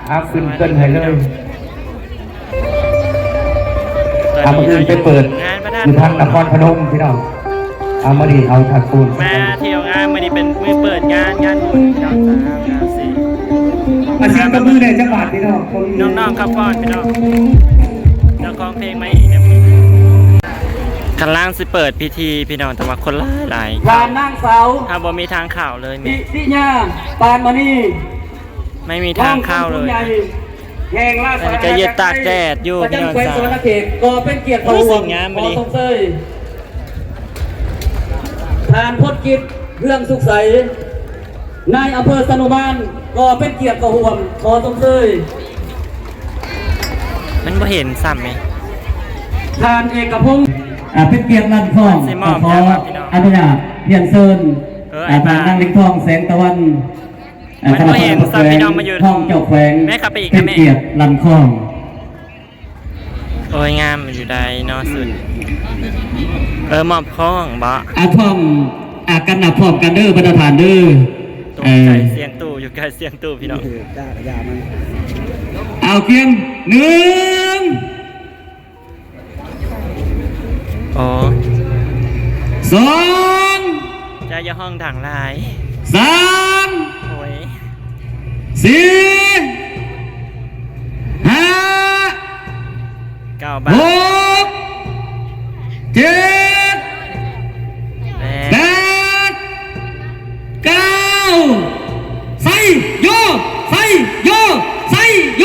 ເອົາ ຂຶ້ນຕົ້ນໃຫ້ເລີຍ. ເອົາ ມື້ອື່ນໄປເປີດຢູ່ທາງນະຄອນພະນົມພີ່ນ້ອງ. ເອົາ ມື້ນີ້ເອົາທາງປູນ ມາທ່ຽວງານ ມື້ນີ້ເປັນມື້ເປີດງານ ງານບຸນພີ່ນ້ອງ. ອາ ສຽງຕົບມືແດ່ຈັກບາດພີ່ນ້ອງ. ນ້ອງໆ ຄັບຟ້ອນພີ່ນ້ອງ ເຈົ້າຂອງເພງມາອີກ. ກຳລັງຊິເປີດພິທີພີ່ນ້ອງ ແຕ່ວ່າຄົນຫຼາຍໆ ທ່ານນາງສາວ ຖ້າບໍ່ມີທາງເຂົ້າເລີຍ ພິຕິຍາ ປານມະນີ ໄມ່ມີທາງເຂົ້າເລີຍ. ແຫ່ງລາຊະອານາຈັກໄທ ປະຈຳແຂວງສະຫວັນນະເຂດ ກໍເປັນກຽດເຂົ້າຮ່ວມ ຂໍຊົມເຊີຍ. ທ່ານພົດກິດ ເຮືອງສຸກໃສ ນາຍອຳເພີຊະນຸມານ ກໍເປັນກຽດເຂົ້າຮ່ວມ ຂໍຊົມເຊີຍ. ມັນບໍ່ເຫັນຊ້ຳເດ. ທ່ານເອກະພົງ ອ່າ ເປັນກຽດລັນຄ້ອງ ຂໍອະນຸຍາດຮຽນເຊີນ ເອີ ອ່າ ທ່ານນາງລິງທອງ ແສງຕະວັນ ອ່າ ຄະນະປະຊາຊົນແຂວງ ຮອງເຈົ້າແຂວງ ເປັນກຽດລັນຄ້ອງ. ໂອ້ຍ ງາມຢູ່ໃດເນາະ ສຸດ. ເອີ ມອບຄ້ອງບໍ? ອ່າ ພ້ອມ ອ່າ ກັນນະ ພ້ອມກັນເດີ ບັນດາທ່ານເດີ. ຕົກໃຈ ເອີ ສຽງຕູ້ ຢູ່ໃກ້ສຽງຕູ້ພີ່ນ້ອງ. ເອົາ ກຽມ ໜຶ່ງ ອໍ ສອງ ເຈົ້າຢ່າຮ້ອງດັງຫຼາຍ ສາມ ໂອ້ຍ ສີ່ ຫ້າ ເກົ້າບາດ ຫົກ ເຈັດ ແປດ ແປດ ເກົ້າ ໄຊໂຍ ໄຊໂຍ ໄຊໂຍ.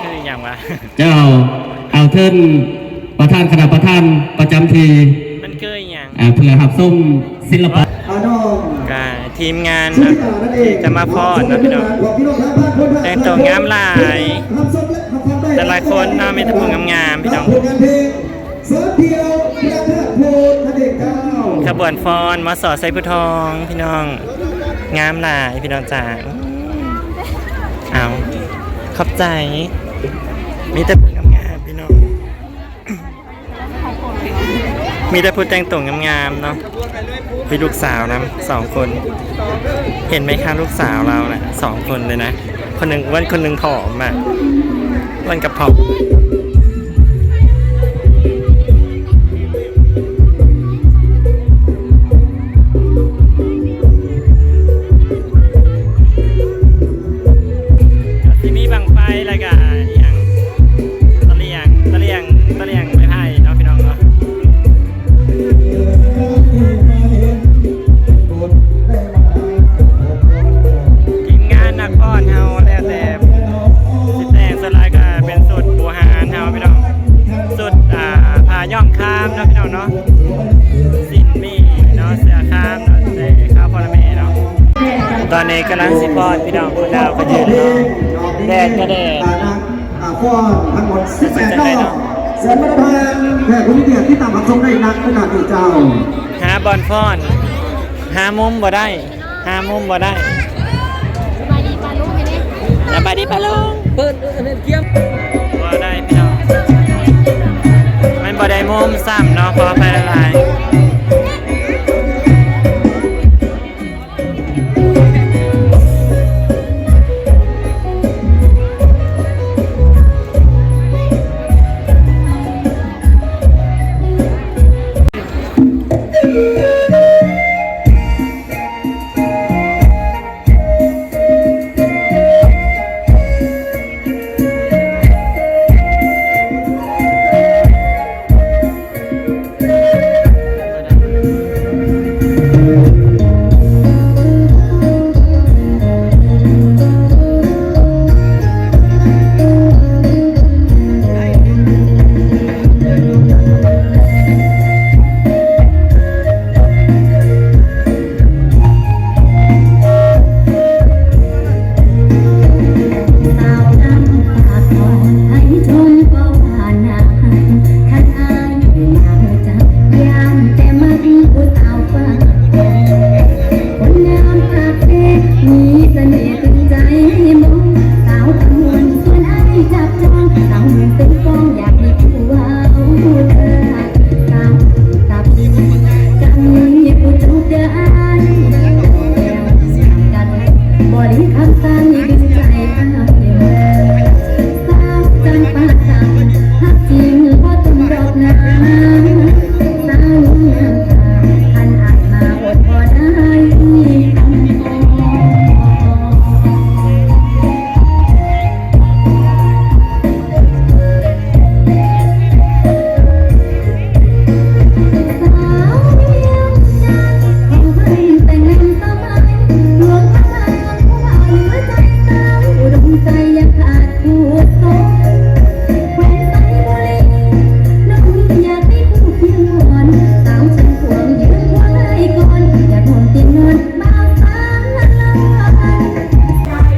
ຄືຫຍັງວະ? ເຈົ້າ ເອົາເຊີນປະທານຄະນະປະທານປະຈຳທີ່ ມັນຄືຫຍັງ? ອ່າ ເພື່ອຮັບຊົມສິລະປະ ກະທີມງານທີ່ຈະມາຟ້ອນເນາະພີ່ນ້ອງ ແຕ່ງຕົວງາມຫຼາຍ ແຕ່ລະຄົນເນາະ ມີແຕ່ຜູ້ງາມໆ ພີ່ນ້ອງ. ຂະບວນຟ້ອນມາສອດໃສ່ຜູ້ທອງ ພີ່ນ້ອງ ງາມຫຼາຍ ພີ່ນ້ອງຈ້າ. ເອົາ ຂອບໃຈ ມີແຕ່ຜູ້ງາມໆ ພີ່ນ້ອງ. ມີແຕ່ຜູ້ແຕ່ງຕົວງາມໆ ເນາະ. ມີລູກສາວນຳສອງຄົນ ເຫັນໄໝຄະ ລູກສາວລາວນະ ສອງຄົນເລີຍນະ ຄົນໜຶ່ງອ້ວນ ຄົນໜຶ່ງຜອມອະ ອ້ວນກັບຜອມ. ຊິມີບັ້ງໄຟ ແລ້ວກະອີ່ຫຍັງ ຕະຫຼຽງ ຕະຫຼຽງ ຕະຫຼຽງໄມ້ໄຜ່ເນາະ ພີ່ນ້ອງເນາະ. ທີມງານນັກຟ້ອນເຮົາແລ້ວແຕ່ຊິແຕ່ງ ສ່ວນຫຼາຍກະເປັນຊຸດບູຮານເຮົາ ພີ່ນ້ອງ ຊຸດ ອ່າ ຜ້າຍ້ອມຄາມເນາະ ພີ່ນ້ອງເນາະ. ສິ້ນໝີ້ເນາະ ເສື້ອຄາມເນາະ ແຕ່ຄາວພໍ່ແມ່ເນາະ. ຕອນນີ້ກຳລັງຊິຟ້ອນ ພີ່ນ້ອງ ຜູ້ດາວກະຢືນເນາະ ແດດກະແດດ ອ່າ ນາງ ອ່າ ຟ້ອນທັງໝົດສິບແປດດອກ ເຊີນປະທານແຂກຜູ້ມີກຽດຕິດຕາມຮັບຊົມໄດ້ນັກຂະນະນີ້ເຈົ້າ. ຫາບ່ອນຟ້ອນ ຫາມຸມບໍ່ໄດ້. ຫາມຸມບໍ່ໄດ້. ສະບາຍດີປ້າລຸງແດ່. ສະບາຍດີປ້າລຸງ. ເປີດ ເອີ ອັນນັ້ນກຽມ ບໍ່ໄດ້ພີ່ນ້ອງ ມັນບໍ່ໄດ້ມຸມຊ້ຳເນາະ ຂໍອະໄພຫຼາຍໆ.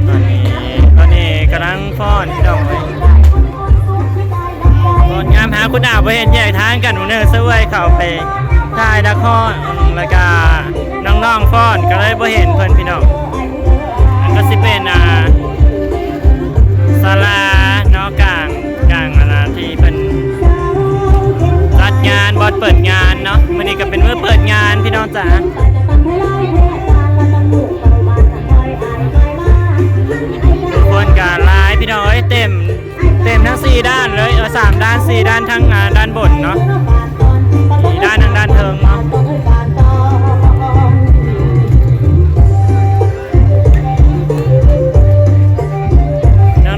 ຕອນນີ້ ຕອນນີ້ກຳລັງຟ້ອນພີ່ນ້ອງເອີຍ ຟ້ອນງາມ. ຫາຄຸນອາບໍ່ເຫັນ ແຍກທາງກັນເດີ ສະເຫວີຍເຂົ້າໄປຖ່າຍລະຄອນ ແລ້ວກະນ້ອງໆຟ້ອນ ກະເລີຍບໍ່ເຫັນເພິ່ນພີ່ນ້ອງ. ອັນກໍຊິເປັນ ອ່າ ສາລາເນາະ ກາງ ກາງ ອັນນ່າ ທີ່ເພິ່ນຈັດງານ ບ່ອນເປີດງານເນາະ. ມື້ນີ້ກໍເປັນມື້ເປີດງານພີ່ນ້ອງຈ໋າ ຄົນກໍຫຼາຍພີ່ນ້ອງເອີຍ ເຕັມ ເຕັມທັງສີ່ດ້ານເລີຍ ເອີ ສາມດ້ານ ສີ່ດ້ານ ທັງ ອ່າ ດ້ານບົນເນາະ ອີກດ້ານໜຶ່ງດ້ານເທິງເນາະ.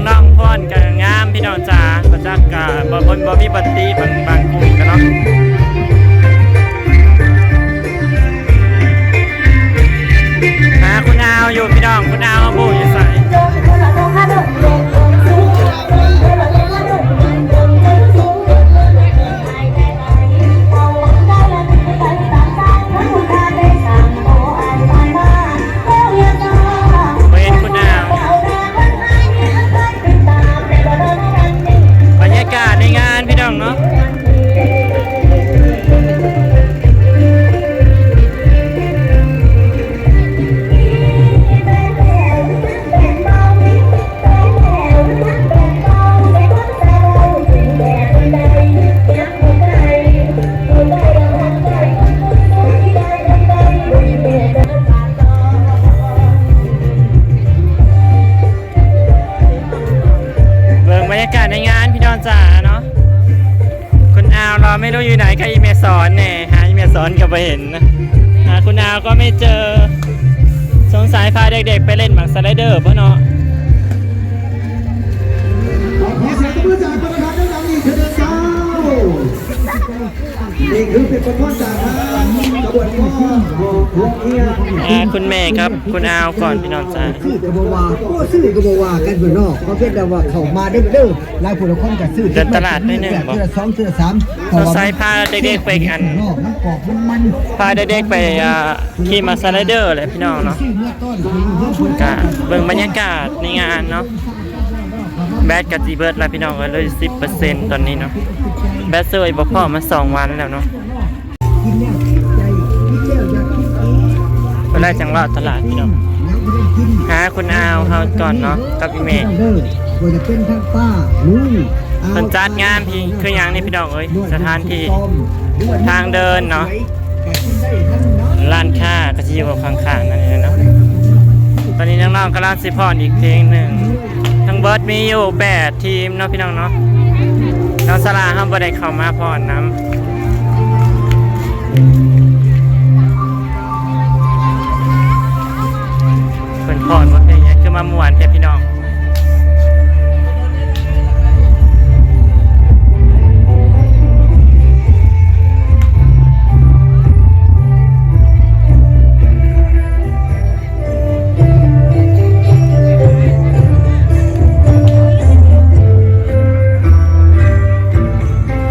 ນ້ອງໆຟ້ອນກໍງາມພີ່ນ້ອງຈ໋າ ບໍ່ຈັກກະບໍ່ ບໍ່ ບໍ່ມີບ່ອນຕິ ບາງ ບາງກຸ່ມກະເນາະ. ຫາຄຸນອາວຢູ່ພີ່ນ້ອງ ຄຸນອາວບໍ່ຢູ່ໃສ? ບໍ່ເຫັນຄຸນອາວ. ບັນຍາກາດໃນງານພີ່ນ້ອງເນາະ ເບິ່ງບັນຍາກາດໃນງານພີ່ນ້ອງຈ໋າເນາະ. ຄຸນອາວລາວໄມ່ຮູ້ຢູ່ໄຫນ ກັບອີ່ແມ່ສອນແດ່ ຫາອີ່ແມ່ສອນກໍບໍ່ເຫັນນະ ຫາຄຸນອາວກໍໄມ່ເຈີ. ສົງໄສພາເດັກໆໄປຫຼິ້ນໝາກສະໄລເດີພຸ້ນເນາະ. ຂໍສຽງຕົບມືຈາກປະທານດັງໆອີກເທື່ອໜຶ່ງເຈົ້າ. ນີ້ຄືເປັນບົດຟ້ອນຈາກທາງຂະບວນຟ້ອນຂອງໂຮງຮຽນ ອ່າ ຄຸນແມ່ກັບຄຸນອາວກ່ອນພີ່ນ້ອງຈ໋າ. ຊື້ກໍບໍ່ວ່າ ບໍ່ຊື້ກໍບໍ່ວ່າກັນເພິ່ນເນາະ ເພາະພຽງແຕ່ວ່າເຂົ້າມາເດີ ເດີ ຫຼາຍຜູ້ຫຼາຍຄົນກໍຊື້ ເດີນຕະຫຼາດໜ້ອຍໜຶ່ງບໍ່ ເທື່ອສອງເທື່ອສາມ ເພາະວ່າ ໃສ່ພາເດັກໆໄປອັນ ເນາະ ມັນກອບມັນ ພາເດັກໆໄປ ອ່າ ຂີ່ມ້າສະໄລເດີແຫຼະພີ່ນ້ອງເນາະ. ກະເບິ່ງບັນຍາກາດໃນງານເນາະ. ແບັດກະຊິເບິດລະພີ່ນ້ອງເອີຍ ເຫຼືອສິບເປີເຊັນຕອນນີ້ເນາະ ແບັດເຊີຍບໍ່ພໍ້ມາສອງວັນແລ້ວເນາະ. ເພິ່ນໄດ້ຈັງຫວະຕະຫຼາດພີ່ນ້ອງ ຫາຄຸນອາວເຮົາກ່ອນເນາະ ກັບອີ່ແມ່ ເພິ່ນຈັດງານທີ່ຄືຫຍັງນີ້ພີ່ນ້ອງເອີຍ ສະຖານທີ່ ທາງເດີນເນາະ. ຮ້ານຄ້າກໍຊິຢູ່ຂ້າງໆນັ້ນເນາະ. ຕອນນີ້ນ້ອງໆກຳລັງຊິຟ້ອນອີກເພງໜຶ່ງ ທັງເບິດມີຢູ່ແປດທີມເນາະພີ່ນ້ອງເນາະ. ນ້ອງສາລາເຮົາບໍ່ໄດ້ເຂົ້າມາຟ້ອນນຳ ເພິ່ນຟ້ອນບໍ່ເປັນຫຍັງ ຄືມາມ່ວນແທ້ພີ່ນ້ອງ.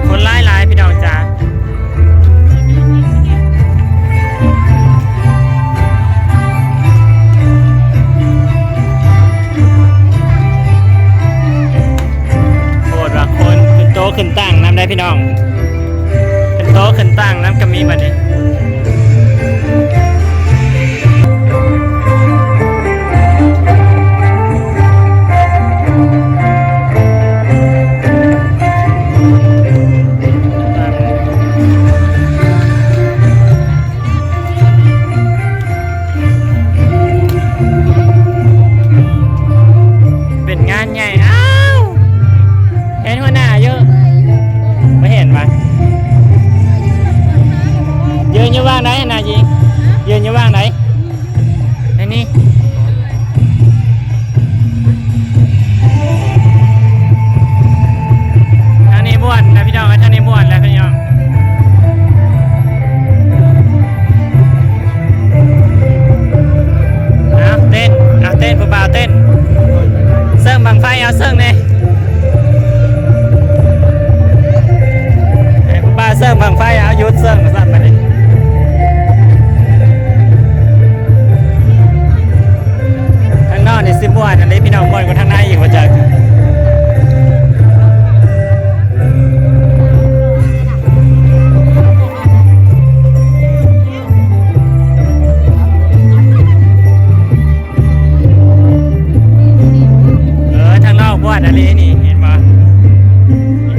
ຄົນຫຼາຍໆ ພີ່ນ້ອງຈ໋າ. ໂພດວ່າຄົນຂຶ້ນໂຕະຂຶ້ນຕັ່ງນຳໄດ໋ພີ່ນ້ອງ ຂຶ້ນໂຕະຂຶ້ນຕັ່ງນຳກໍມີບັດນີ້. ເປັນງານໃຫຍ່ ອ້າວ ເຫັນຫົວໜ້າຢູ່ ບໍ່ເຫັນຫວາ? ເຊິ່ງແດ່ ໃຫ້ຜູ້ບ່າວເຊິ່ງບັ້ງໄຟ ເອົາ ຢຸດເຊິ່ງຊັ້ນບາດນີ້. ທາງນອກນີ້ຊິມ່ວນອັນນີ້ພີ່ນ້ອງ ມ່ວນກວ່າທາງໃນອີກວ່າຈັກ. ເອີ ທາງນອກບວດອະລີນີ້ ເຫັນບໍ່?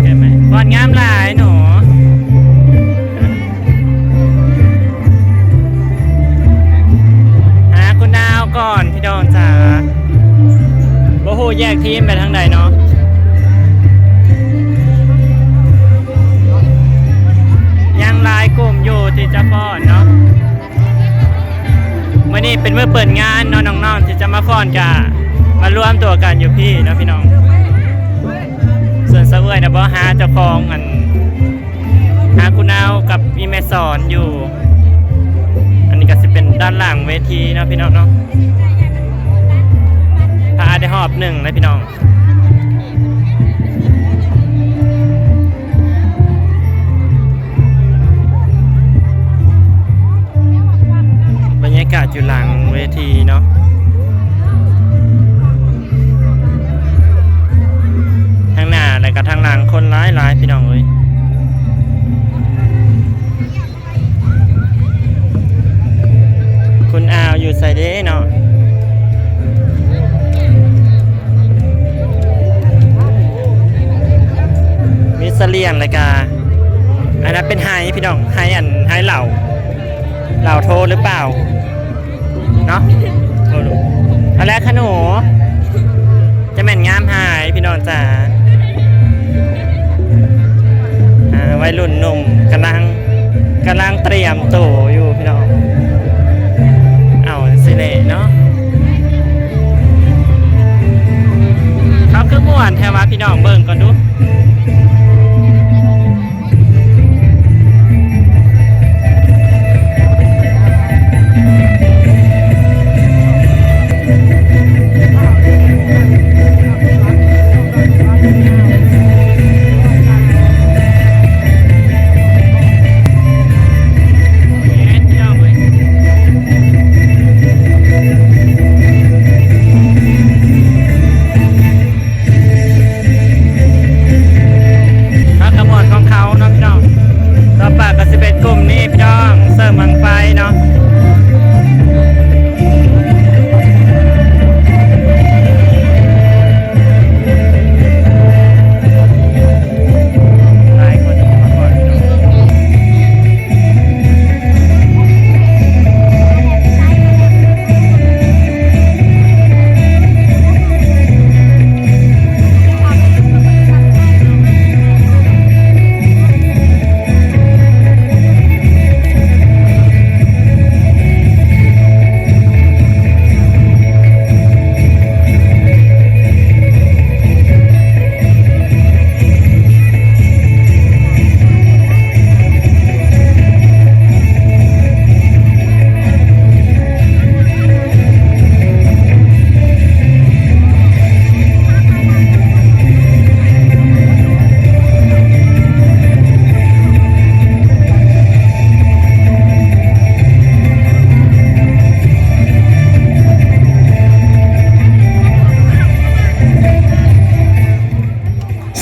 ເຫັນໄໝ? ບວດງາມຫຼາຍໜູ. ຫາຄຸນດາວກ່ອນພີ່ນ້ອງຈ໋າ. ບໍ່ຮູ້ແຍກທີມໄປທາງໃດເນາະ. ຍັງຫຼາຍກຸ່ມຢູ່ທີ່ຈະຟ້ອນເນາະ. ມື້ນີ້ເປັນມື້ເປີດງານເນາະ ນ້ອງໆທີ່ຈະມາຟ້ອນກະມາລວມຕົວກັນຢູ່ພີ້ເນາະພີ່ນ້ອງ. ສ່ວນສາວເອື້ອຍນະບໍ່ ຫາເຈົ້າຂອງ ອັນ ຫາຄູນາວກັບອີ່ແມ່ສອນຢູ່. ອັນນີ້ກະຊິເປັນດ້ານຫຼັງເວທີເນາະພີ່ນ້ອງເນາະ. ພາໄດ້ຮອບໜຶ່ງແລ້ວພີ່ນ້ອງ. ບັນຍາກາດຢູ່ຫຼັງເວທີເນາະ ທັງໜ້າແລະກະທັງຫຼັງຄົນຫຼາຍໆ ພີ່ນ້ອງເອີຍ. ຄຸນອາວຢູ່ໃສເດ້ເນາະ? ມີສະຫຼຽງ ແລ້ວກະອັນນັ້ນເປັນໄຮພີ່ນ້ອງ ໄຮອັນ ໄຮເຫຼົ້າ ເຫຼົ້າໂທຫຼືເປົ່າເນາະ. ໂທລູກ ເອົາແລ້ວຂະໜູ ຈະແມ່ນງາມຫາຍພີ່ນ້ອງຈ໋າ. ອ່າ ໄວລຸ້ນໜຸ່ມກຳລັງ ກຳລັງຕຽມໂຕຢູ່ພີ່ນ້ອງ. ເອົາ ຈັ່ງຊີ້ແຫຼະເນາະ. ເຂົາຄືມ່ວນແທ້ວະ ພີ່ນ້ອງເບິ່ງກ່ອນດູ. ພາກຂະບວນຂອງເຂົາເນາະພີ່ນ້ອງ. ຕໍ່ໄປກໍຊິເປັນກຸ່ມນີ້ພີ່ນ້ອງ ເສີງບັ້ງໄຟເນາະ. ຫຼາຍຄົນຈະມາກ່ອນພີ່ນ້ອງ.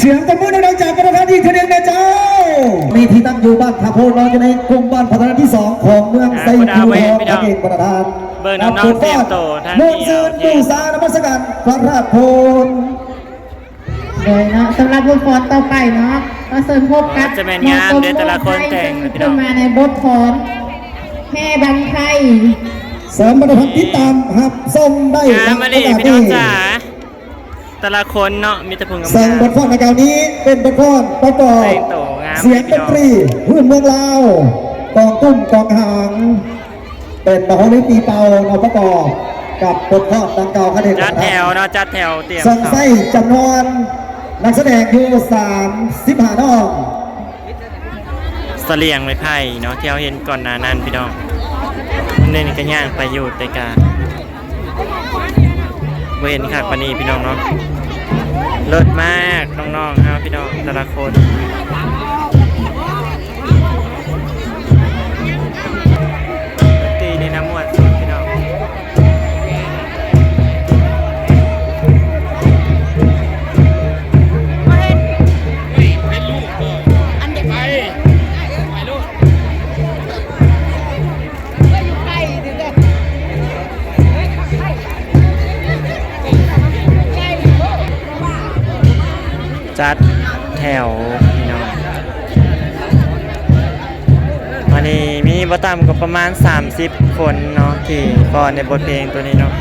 ສຽງຕົບມືດັງໆຈາກປະທານອີກເທື່ອໜຶ່ງແດ່ເຈົ້າ. ມີທີ່ຕັ້ງຢູ່ບ້ານທ່າໂພນ ຢູ່ໃນກຸ່ມບ້ານພັດທະນາທີສອງຂອງເມືອງໄຊພູທອງ ນັ້ນເອງປະທານ. ເບິ່ງນ້ອງໆຕຽມໂຕ ມ່ວນຊື່ນບູຊານະມັດສະການພະທາດໂພນ. ໂດຍເນາະ ສຳລັບບົດຟ້ອນຕໍ່ໄປເນາະ ກໍເຊີນພົບກັບ ຈະແມ່ນງາມເດ້ ແຕ່ລະຄົນແຕ່ງ ເຊິ່ງຂຶ້ນມາໃນບົດຟ້ອນແຫ່ບັ້ງໄຟ. ເຊີນບັນດາທ່ານຕິດຕາມຮັບຊົມໄດ້ ງາມອີ່ຫຼີພີ່ນ້ອງຈ໋າ. ແຕ່ລະຄົນເນາະ ມີແຕ່ຜູ້ງາມໆ. ເຊິ່ງບົດຟ້ອນດັ່ງກ່າວນີ້ເປັນບົດຟ້ອນປະກອບສຽງດົນຕີພື້ນເມືອງລາວ ກອງຕຸ້ມກອງຫາງ ເປັນມະໂຫຣີປີເປົ່າເນາະ ປະກອບກັບບົດຟ້ອນດັ່ງກ່າວ. ຈັດແຖວເນາະ ຈັດແຖວຕຽມ ເຊິ່ງໃຊ້ຈຳນວນນັກສະແດງຢູ່ສາມສິບຫ້ານ້ອງ. ສະຫຼຽງໄມ້ໄຜ່ເນາະ ທີ່ເຮົາເຫັນກ່ອນໜ້ານັ້ນພີ່ນ້ອງ. ມື້ນີ້ກໍຍ່າງໄປຢູ່ ແຕ່ກະບໍ່ເຫັນຄັກປານນີ້ພີ່ນ້ອງເນາະ. ເລີດມາກ ນ້ອງໆເຮົາ ພີ່ນ້ອງແຕ່ລະຄົນ ດນຕຣີນີ້ນະມ່ວນສຸດ ພີ່ນ້ອງ. ຈັດແຖວພີ່ນ້ອງ ອັນນີ້ມີບໍ່ຕ່ຳກວ່າປະມານສາມສິບຄົນເນາະ ທີ່ຟ້ອນໃນບົດເພງໂຕນີ້ເນາະ.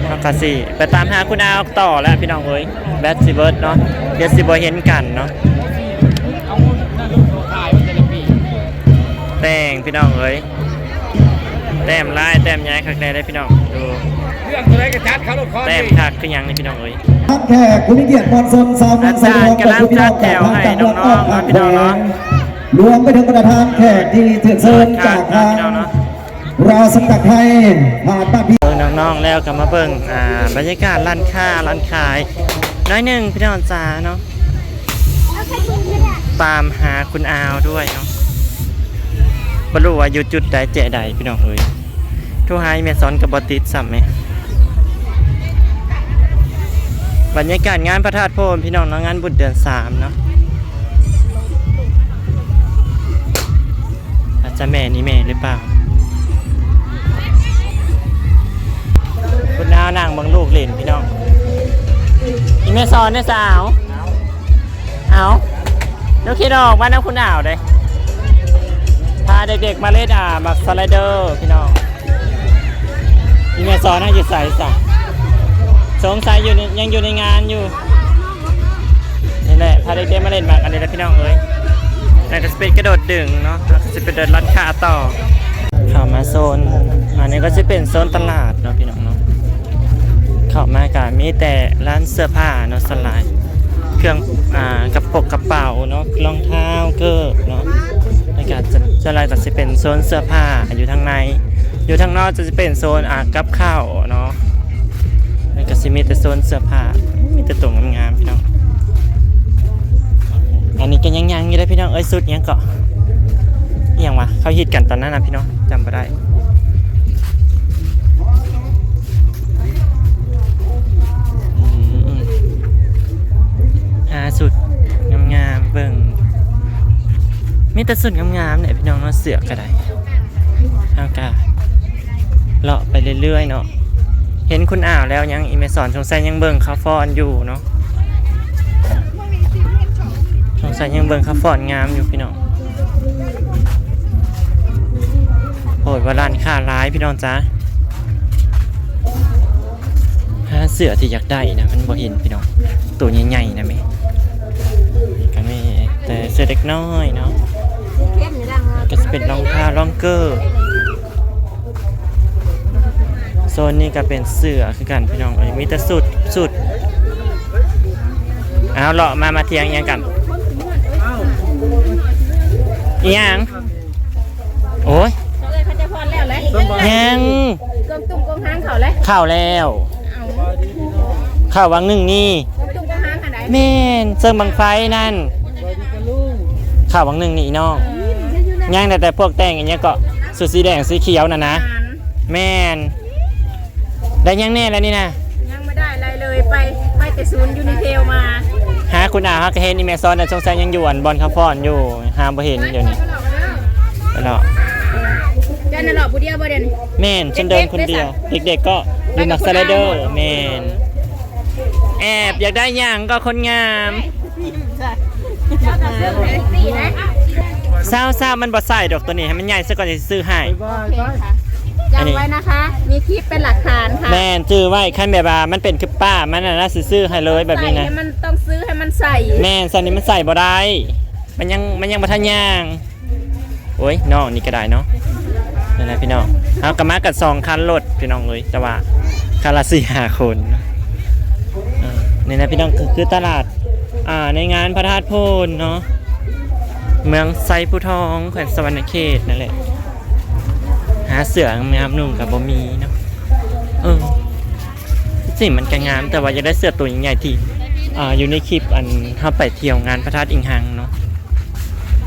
ເຮົາກະຊິໄປຕາມຫາຄຸນອາວຕໍ່ແລ້ວພີ່ນ້ອງເອີຍ ແບັດຊິເບິດເນາະ ດຽວຊິບໍ່ເຫັນກັນເນາະ. ແຕ່ງພີ່ນ້ອງເອີຍ ແຕ້ມຫຼາຍແຕ້ມໃຫຍ່ຄັກແນ່ເດ້ພີ່ນ້ອງ ດູ ເລື່ອງເທົ່າໃດກໍຈັດເຂົາໂລດ ຄອນ ແຕ້ມຄັກຄືຫຍັງນີ້ພີ່ນ້ອງເອີຍ. ທ່ານແຂກຜູ້ມີກຽດມວນຊົນຊາວເມືອງໄຊທອງ ອາຈານກຳລັງຈັດແຖວໃຫ້ນ້ອງໆເນາະ ພີ່ນ້ອງເນາະ ລວມໄປເຖິງບັນດາທ່ານແຂກທີ່ຖືກເຊີນຈາກທາງ ເນາະ ລາວສັງກັດໄທ ຜ່ານບ້ານພີ່ ເບິ່ງນ້ອງໆແລ້ວກໍມາເບິ່ງ ອ່າ ບັນຍາກາດຮ້ານຄ້າຮ້ານຂາຍໜ້ອຍໜຶ່ງພີ່ນ້ອງຈ໋າເນາະ. ຕາມຫາຄຸນອາວດ້ວຍເນາະ ບໍ່ຮູ້ວ່າຢູ່ຈຸດໃດແຈໃດພີ່ນ້ອງເອີຍ ໂທຫາອີ່ແມ່ສອນກໍບໍ່ຕິດຊ້ຳແມ. ບັນຍາກາດງານພະທາດໂພນພີ່ນ້ອງເນາະ ງານບຸນເດືອນສາມເນາະ. ອາດຈະແມ່ນອີ່ແມ່ຫຼືເປົ່າ ຄຸນອາວນັ່ງເບິ່ງລູກຫຼິ້ນພີ່ນ້ອງ. ອີ່ແມ່ສອນເດ້ສາວ ເອົາ ໜູຄິດອອກມານຳຄຸນອາວເດ້ ພາເດັກໆມາຫຼິ້ນ ອ່າ ໝາກສະໄລເດີພີ່ນ້ອງ. ອີ່ແມ່ສອນນະຢູ່ໃສຊະ ສົງໄສຢູ່ໃນ ຍັງຢູ່ໃນງານຢູ່. ນີ້ແຫຼະ ພາເດັກໆມາຫຼິ້ນໝາກອັນນີ້ແຫຼະພີ່ນ້ອງເອີຍ. ນັ້ນກໍຊິເປັນກະໂດດດຶງເນາະ ແລ້ວກໍຊິໄປເດີນຮ້ານຄ້າຕໍ່. ເຂົ້າມາໂຊນ ອັນນີ້ກໍຊິເປັນໂຊນຕະຫຼາດເນາະພີ່ນ້ອງເນາະ. ເຂົ້າມາກໍມີແຕ່ຮ້ານເສື້ອຜ້າເນາະ ສ່ວນຫຼາຍ ເຄື່ອງ ອ່າ ກະປົກກະເປົາເນາະ ລອງເທົ້າ ເກີບເນາະ. ແລ້ວກໍສ່ວນຫຼາຍກໍຊິເປັນໂຊນເສື້ອຜ້າຢູ່ທາງໃນ ຢູ່ທາງນອກຈະເປັນໂຊນ ອ່າ ກັບເຂົ້າເນາະ. ແລ້ວກໍຊິມີແຕ່ໂຊນເສື້ອຜ້າ ມີແຕ່ໂຕງາມໆ ພີ່ນ້ອງ. ອັນນີ້ກໍຍັງໆຢູ່ເດ້ພີ່ນ້ອງເອີຍ ຊຸດຫຍັງເກາະ ອີ່ຫຍັງວະ ເຂົາຮິດກັນຕອນນັ້ນນະພີ່ນ້ອງ ຈຳບໍ່ໄດ້. ອືມ ຫາຊຸດງາມໆເບິ່ງ ມີແຕ່ຊຸດງາມໆແຫຼະພີ່ນ້ອງເນາະ ເສື້ອກໍໄດ້. ເຮົາກະເລາະໄປເລື້ອຍໆເນາະ ເຫັນຄຸນອາວແລ້ວ ຍັງອີ່ແມ່ສອນສົງໄສຍັງເບິ່ງເຂົາຟ້ອນຢູ່ເນາະ ສົງໄສຍັງເບິ່ງເຂົາຟ້ອນງາມຢູ່ພີ່ນ້ອງ. ໂອ້ຍ ວ່າຮ້ານຄ້າຫຼາຍພີ່ນ້ອງຈ໋າ. ຫາເສື້ອທີ່ຢາກໄດ້ນະ ມັນບໍ່ເຫັນພີ່ນ້ອງ ໂຕໃຫຍ່ໆນະແມ່. ນີ້ກໍມີແຕ່ເສື້ອເດັກນ້ອຍເນາະ ກໍຊິເປັນລອງເທົ້າ ລອງເກີບ. ໂຊນນີ້ກໍເປັນເສື້ອຄືກັນພີ່ນ້ອງເອີຍ ມີແຕ່ຊຸດ ຊຸດ. ເອົາ ເລາະມາ ມາຖຽງອີ່ຫຍັງກັນ ອີ່ຫຍັງ? ໂອ້ຍ ເຂົາເອີ້ນເຂົາຈະພອນແລ້ວແຫຼະ ຍັງ ກອງຕຸ້ມກອງຫາງເຂົາແຫຼະ ເຂົ້າແລ້ວ ເຂົ້າຫວ່າງໜຶ່ງນີ້ ກອງຕຸ້ມກອງຫາງຫັ້ນໃດ ແມ່ນ ເຊິ່ງບັ້ງໄຟນັ້ນ ເຂົ້າຫວ່າງໜຶ່ງນີ້ນ້ອງ ຍັງແຕ່ ແຕ່ພວກແຕ່ງອີ່ຫຍັງເກາະ ຊຸດສີແດງສີຂຽວນັ້ນນະ ແມ່ນ. ໄດ້ຫຍັງແດ່ລະນີ້ນະ? ຍັງບໍ່ໄດ້ອະໄລເລີຍ ໄປ ໄປແຕ່ສູນຢູນິເທວມາ. ຫາຄຸນອາ ຫາກະເຫັນອີ່ແມ່ສອນນະ ສົງໄສຍັງຢູ່ອັນບ່ອນເຂົາຟ້ອນຢູ່ ຫາບໍ່ເຫັນດຽວນີ້. ເຈົ້ານະເລາະຜູ້ດຽວບໍ່ດຽວນີ້? ແມ່ນ ຊັ້ນເດີນຄົນດຽວ ເດັກໆກໍຢູ່ໝາກສະໄລເດີ. ແມ່ນ ແອບຢາກໄດ້ຫຍັງກໍຄົນງາມ. ຊາວ ຊາວ ມັນບໍ່ໃສ່ດອກ ໂຕນີ້ໃຫ້ມັນໃຫຍ່ຊະກ່ອນຊິຊື້ໃຫ້. ໂອເຄຄ່ະ ຈຳໄວ້ນະຄະ ມີຄລິບເປັນຫຼັກຖານຄ່ະ. ແມ່ນ ຈື່ໄວ້ ຄັນແບບວ່າມັນເປັນຄືປ້າມັນນະ ຊິຊື້ໃຫ້ເລີຍແບບນີ້ນະ. ໃສ່ໃຫ້ມັນ ຕ້ອງຊື້ໃຫ້ມັນໃສ່. ແມ່ນ ຊັ້ນນີ້ມັນໃສ່ບໍ່ໄດ້ ມັນຍັງ ມັນຍັງບໍ່ທັນຍ່າງ. ໂອ້ຍ ນ້ອງນີ້ກໍໄດ້ເນາະ. ນັ້ນແຫຼະພີ່ນ້ອງ ເຮົາກໍມາກັນສອງຄັນລົດພີ່ນ້ອງເອີຍ ແຕ່ວ່າຄັນລະສີ່ຫ້າຄົນ. ເອີ ນີ້ນະພີ່ນ້ອງ ຄື ຄືຕະຫຼາດ ອ່າ ໃນງານພະທາດໂພນເນາະ ເມືອງໄຊພູທອງ ແຂວງສະຫວັນນະເຂດນັ້ນແຫຼະ. ຫາເສື້ອງາມໆນຸ່ງກໍບໍ່ມີເນາະ. ເອີ ສີມັນກະງາມ ແຕ່ວ່າຢາກໄດ້ເສື້ອໂຕໃຫຍ່ໆ ທີ່ ອ່າ ຢູ່ໃນຄລິບ ອັນເຮົາໄປທ່ຽວງານພະທາດອິງຮັງເນາະ.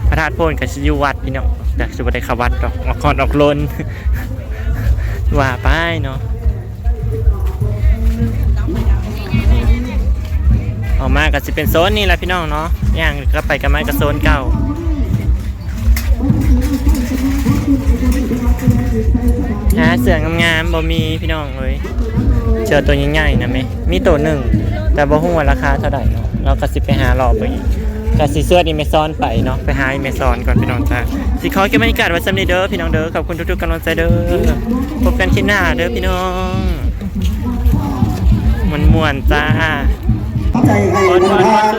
ພະທາດໂພນກະຊິຢູ່ວັດພີ່ນ້ອງ ແຕ່ຊິບໍ່ໄດ້ເຂົ້າວັດດອກ ອອກຄອນອອກໂລນ ວ່າໄປເນາະ. ອອກມາກະຊິເປັນໂຊນນີ້ລະພີ່ນ້ອງເນາະ ຍ່າງກັບໄປກັບມາກະໂຊນເກົ່າ. ຫາເສື້ອງາມໆ ບໍ່ມີພີ່ນ້ອງເອີຍ. ເສື້ອໂຕໃຫຍ່ໆນະແມ່ ມີໂຕໜຶ່ງ ແຕ່ບໍ່ຮູ້ວ່າລາຄາເທົ່າໃດເນາະ. ເຮົາກະຊິໄປຫາເລາະເບິ່ງອີກ ກະຊິຊວນອີ່ແມ່ຊອນໄປເນາະ. ໄປຫາອີ່ແມ່ຊອນກ່ອນພີ່ນ້ອງຈ້າ. ຊິຂໍເກັບບັນຍາກາດໄວ້ສ່ຳນີ້ເດີພີ່ນ້ອງເດີ. ຂອບຄຸນທຸກໆກຳລັງໃຈເດີ. ພົບກັນຄລິບໜ້າເດີພີ່ນ້ອງ. ມ່ວນໆ ຈ້າ. ຂອບໃຈໃຫ້ປະທານ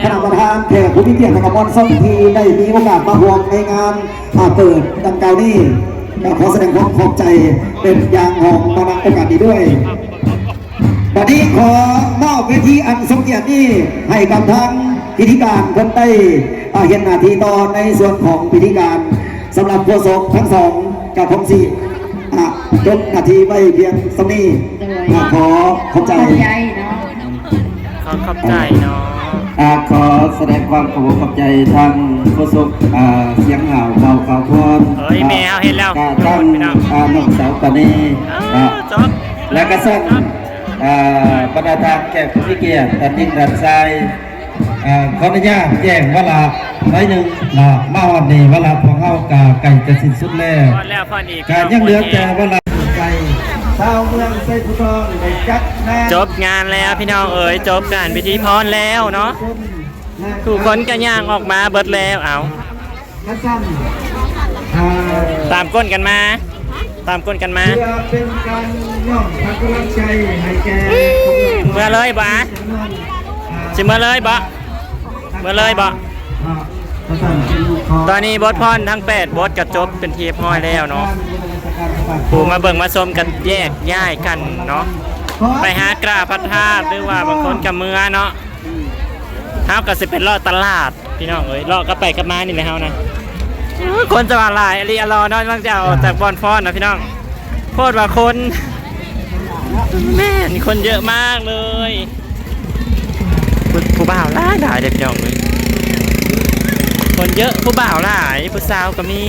ຄະນະປະທານ ແຂກຜູ້ມີກຽດ ແລະກະມວນຊົນທີ່ໄດ້ມີໂອກາດມາຮ່ວມໃນງານ ອ່າ ເປີດດັ່ງກ່າວນີ້ ກະຂໍສະແດງຄວາມຂອບໃຈເປັນຢ່າງຮອງມາ ນະ ໂອກາດນີ້ດ້ວຍ. ບັດນີ້ຂໍມອບເວທີອັນຊົງກຽດນີ້ໃຫ້ກັບທາງພິທີການເພິ່ນໄດ້ ອ່າ ເຮັດໜ້າທີ່ຕໍ່ໃນສ່ວນຂອງພິທີການ ສຳລັບໂຄສົກທັງສອງກະຄົງຊິ ອ່າ ຈົບໜ້າທີ່ໄວ້ພຽງສ່ຳນີ້. ໂດຍ ອ່າ ຂໍຂອບໃຈ ຂອບໃຈເນາະ. ຂໍຂອບໃຈເນາະ. ອ່າ ຂໍສະແດງຄວາມຂອບອົກຂອບໃຈທາງໂຄສົກ ອ່າ ສຽງຫາວເບົາຂາວພອນ ເອີຍ ເນາະ ແມ່ເຮົາເຫັນແລ້ວ ກະທັງ ພີ່ນ້ອງ ອ່າ ນ້ອງສາວປານີ ເອີ ເນາະ ຈົບ ແລະກະຊັ້ນ ອ່າ ບັນດາທ່ານແຂກຜູ້ມີກຽດ ທ່ານຍິງທ່ານຊາຍ ອ່າ ຂໍອະນຸຍາດແຈ້ງວາລະໜ້ອຍໜຶ່ງເນາະ. ມາຮອດນີ້ວາລະພວກເຮົາກະໃກ້ຈະສິ້ນສຸດແລ້ວ ຮອດແລ້ວ ພອດອີກ ກະຍັງເຫຼືອແຕ່ວາລະ ໃຈຊາວເມືອງໄຊພູທອງໄດ້ຈັດງານ ຈົບງານແລ້ວພີ່ນ້ອງເອີຍ. ຈົບງານພິທີພອນແລ້ວເນາະ. ຜູ້ຄົນກະຍ່າງອອກມາເບິດແລ້ວ. ເອົາ ຕາມກົ້ນກັນມາ ຕາມກົ້ນກັນມາ. ເພື່ອເປັນການຍ້ອງຂວັນກຳລັງໃຈໃຫ້ແກ່ ເມືອເລີຍບໍ່? ຊິເມືອເລີຍບໍ່? ເມືອເລີຍບໍ່? ຕອນນີ້ບົດພອນທັງແປດບົດກະຈົບເປັນທີ່ຮຽບຮ້ອຍແລ້ວເນາະ. ຜູ້ມາເບິ່ງມາຊົມກະແຍກຍ້າຍກັນເນາະ ໄປຫາກາບພະທາດ ຫຼືວ່າບາງຄົນກະເມືອເນາະ. ເຮົາກະຊິໄປເລາະຕະຫຼາດພີ່ນ້ອງເອີຍ ເລາະກັບໄປກັບມານີ້ແຫຼະເຮົານະ. ໂອ້ຍ ຄົນຈະວ່າຫຼາຍອີ່ຫຼີອະຫຼໍເນາະ ຫຼັງຈາກອອກຈາກບ່ອນຟ້ອນນະພີ່ນ້ອງ. ໂພດວ່າຄົນ ແມ່ນ ຄົນເຍີະມາກເລີຍ. ຜູ້ ຜູ້ບ່າວຫຼາຍໆເດ້ພີ່ນ້ອງເອີຍ ຄົນເຍີະ ຜູ້ບ່າວຫຼາຍ ຜູ້ສາວກະມີ.